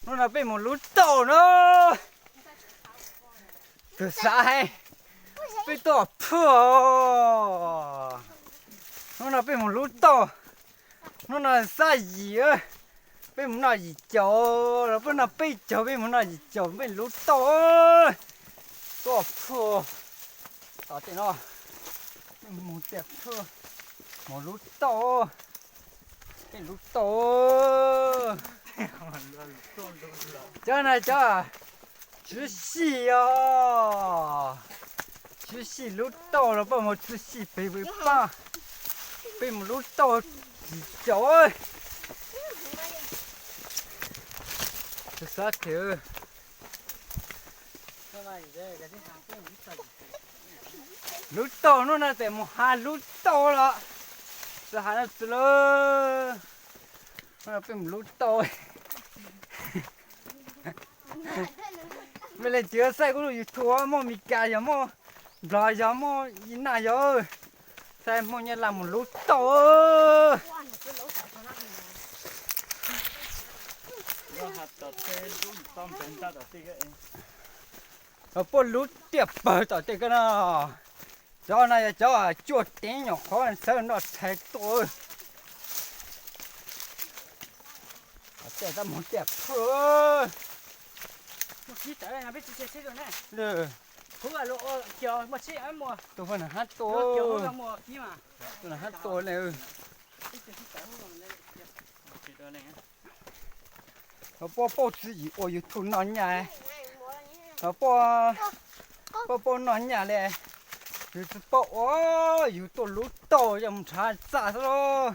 Hnub no peb mus lub tauj no. Tus xav hais, peb tuaj phwj. Hnub no peb mus lub tauj. Hnub no xab yim, peb mus noj yim caum, los peb noj peb caug, peb mus noj yim caum, peb lub tauj. Tuaj phwj. Tom tej no, peb mus tiaj phwj, mus lub tauj. Peb lub tauj. Cov no cov tswv xij os. Tswv xij lub tauj los peb mus tswv xij pem pab. Peb mus lub tauj yim caum. Tus xav them. Lub tauj hnub no tes mus has lub tauj los, txawm has no txawm lawm. Hnub no peb mus lub tauj. Mej leej twg xaib kuv lub YouTube muaj Meskas yog muaj Nplog yog muaj Nyab Laj yog, xaib muaj Nyab Laj mus lub tauj. Puab lub tiaj pawg tom tej ko no. Cov no yog cov cuaj teev nyuam qhuav sawv noj tshais tuaj. Tej tab mus tiaj pawg. Tus poj niam hab tuaj, tus poj niam hab tuaj ne. Puab paub txwv yim ua YouTube noj nyaj, puab, puab paub noj nyaj le. Yus tsis paub ua, yus tuaj lub tauj yog mus nrhav txaj xwb lauj.